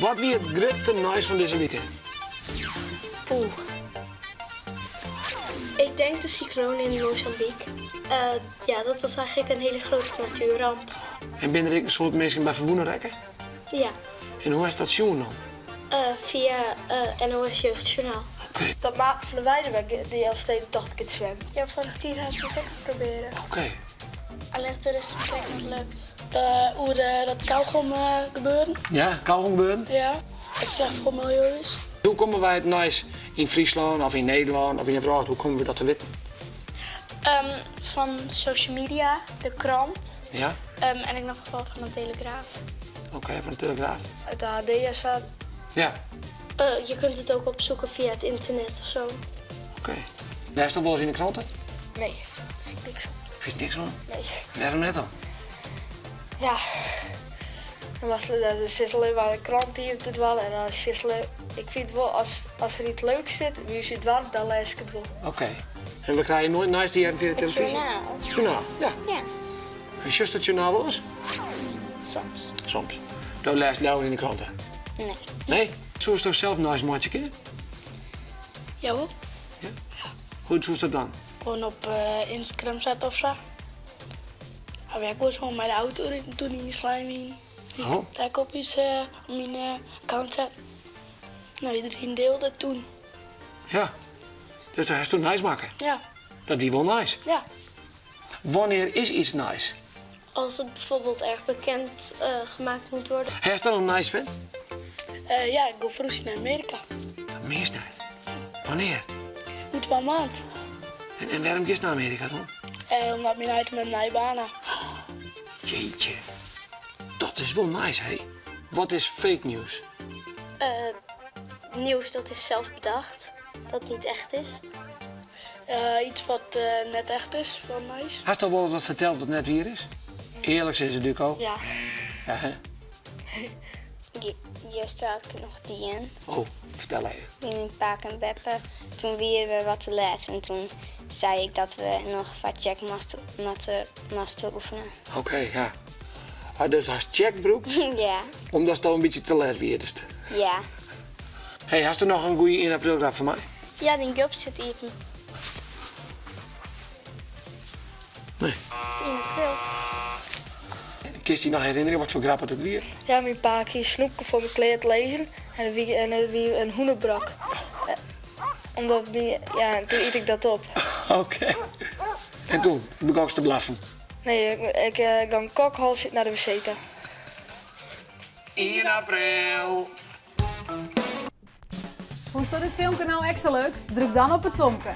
Wat wie it grutste nijs fan dizze wike? Poeh. Ik denk de cycloon in Mozambique. Uh, ja, dat was eigenlijk een hele grote natuurramp. En binne der ek in soad minsken by ferwûne rekke? Ja. En hoe hast dat sjoen dan? Uh, fia uh, NOS Jeugdjournaal. Oké. Dat Maarten van der Weijden by de Elfstedentocht giet swimmen. Ja, foarich jier ha ik it ek al probearre. Oké. Allinnich dêr is it krekt net lukt. Oer dat kaugom gebeuren. Ja, kaugom gebeuren? Ja, it slecht foar it miljeu is. Hoe komme wy it nijs yn Fryslân of yn Nederlân of yn 'e wrâld, hoe komme we dat te witten? Fan social media, de krant. Ja. En ek noch wol fan de Telegraaf. Oké, fan de Telegraaf. It AD en sa. Ja. Je kunt het ook opzoeken via het internet of zo. Oké. Lêst al wolris yn 'e krante? Nee, fyn ik niks oan. Fynst niks oan? Nee. Wêrom net dan? Ja, dan moatst dan sitst allinnich mar de krant iepen te dwaan en dan sjochst ik fyn it wol, as as der yts leuks sit by ús yn it doarp, dan lês ik it wol. Oké. En we krije noait nijs te hearren fia de telefyzje? It sjoernaal. Sjoernaal, ja. Ja. En sjochst it sjoernaal wolris? Soms. Soms. Do lêst leaver yn de krante? Nee. Nee? Soesto sels nijs meitsje kinne? Jawol. Ja? Hoe soest dat dwaan? Gewoan op Instagram sette of sa. Ha wy ek wolris gewoan mei de auto riden toen ynslein wiene. Oh. Dêr ek op ús op myn account setten. No, iedereen deelde it toen. Ja. Dus dêr hast toen nijs makke? Ja. Dat wie wol nijs? Ja. Wannear is iets nijs? Als het bijvoorbeeld erg bekend gemaakt moet worden. Hast al in nijs fan? Ja, ik go ferhúzje nei Amearika. Mienst net? Wannear? Oer twa maand. En, en wêrom giest nei Amearika dan? Omdat myn heit in nije baan hat. Jeetje, dat is wol nijs, hé. Wat is fake news? Nieuws dat is zelf bedacht, dat niet echt is. Iets wat net echt is, wol nijs. Hast al wolris wat ferteld wat net wier is? Earlik sizze, Duco. Ja. Ja, hè? Juster had ik it noch dien. Oh, fertel even. By myn pake en beppe. Toen wiene we wat te let en toen sei ik dat we noch foar Tsjek moasten oefenen. Oké, ja. Ah, dus hast Tsjek brûkt? Ja. Omdatst al in bytsje te let wiest? Ja. Hey, hast der noch in goede 1 april-grap foar my? Ja, dyn gup sit iepen. Nee. It is 1 april. Kinst dy noch herinnerje wat foar grap it wie? Ja, myn pake hie snoepke foar my klear te lizzen en it wie en it wie in hûnebrok. Omdat my, ja, en toen iet ik dat op. Oké. En toen begongst te blaffen? Nee, ik, ik gong kokhalzend nei de wc ta. 1 april! Fûnsto dit filmke no ek sa leuk? Druk dan op it tomke.